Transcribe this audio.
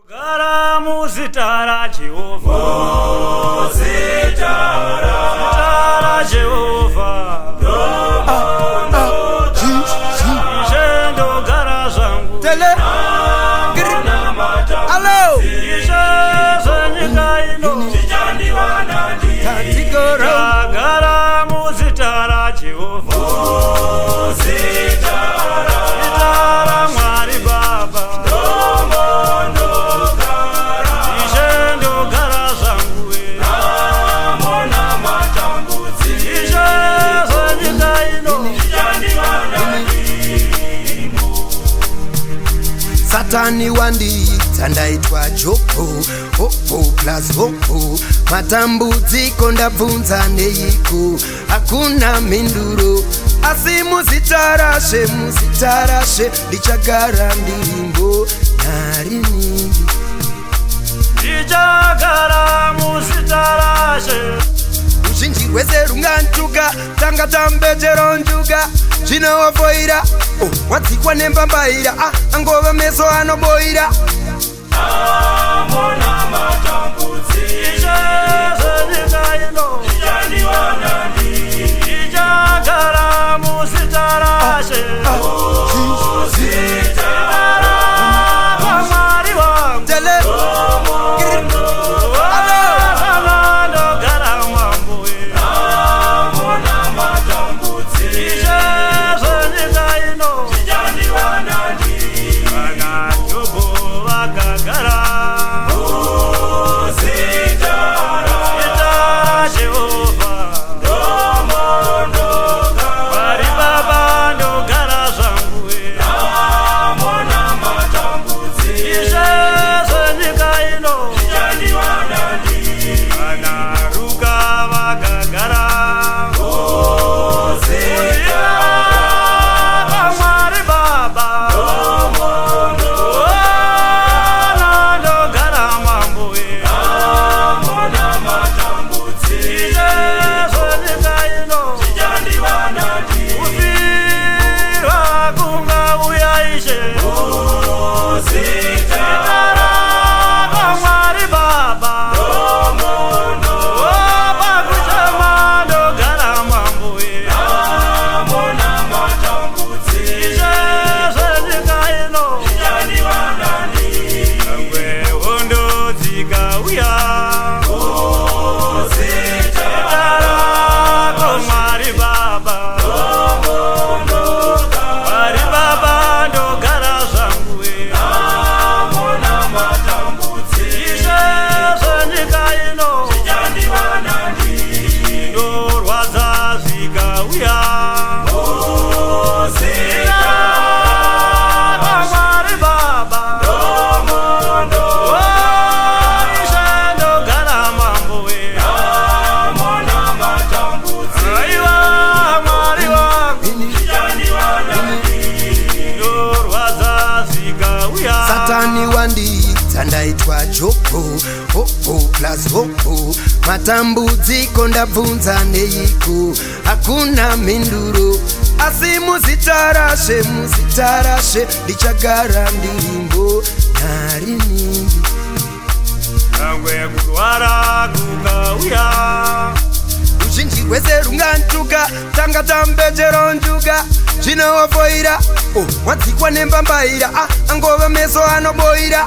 Gara muzita raJehovha. Zita raJehovha. Ishe ndogara zvangu. Tele. Hello. Ishe zvenyika ino. Tatigoro. Tagara muzita raJehovha. Zita raMwari Baba. Ishe ndogara zvangu we. Ishe zvenyika ino. Satani wandiita ndaitwa Jobho, hopo plus hopo. Matambudziko ndabvunza neiko, hakuna mhinduro. Asi muzita raShe, muzita raShe, ndichagara ndirimo narini. Ndichagara muzita raShe. Ruzhinji rwese rungantuka, tanga tambejero njuga. Zvino wafoira, oh, wadzikwa nembambaira, ah, angova meso anoboira. Ishe zvenyika ino. Ndichagara muzita raShe. Zita raMwari wangu. Tele. Kana ndogara mambo we. Ishe zvenyika ino. Kana Jobho vakagara. Zita raJehovha. Mwari Baba ndogara zvangu we. Ishe zvenyika ino. Kana Ruka vakagara. Zita raMwari Baba. Ona ndogara mambo we. Ishe zvenyika ino. Kufirwa kungauya Ishe. Zita raMwari Baba. Pakuchema ndogara mambo we. Ishe zvenyika ino. Nyangwe hondo dzikauya. Zita rako Mwari Baba. Mwari Baba ndogara zvangu we. Ishe zvenyika ino. Zvinorwadza zvikauya. Zita raMwari Baba. Ishe ndogara mambo we. Aiwa Mwari wangu. Zvinorwadza zvikauya. Satani wandiita ndaitwa Jobho, hopo plus hopo. Matambudziko ndabvunza neiko, hakuna mhinduro. Asi muzita raShe, muzita raShe, ndichagara ndirimo narini. Nyangwe kurwara kukauya. Ruzhinji rwese rungantuka, tanga tambejero njuga. Zvino wafoira, oh, wadzikwa nembambaira, ah, angova meso anoboira.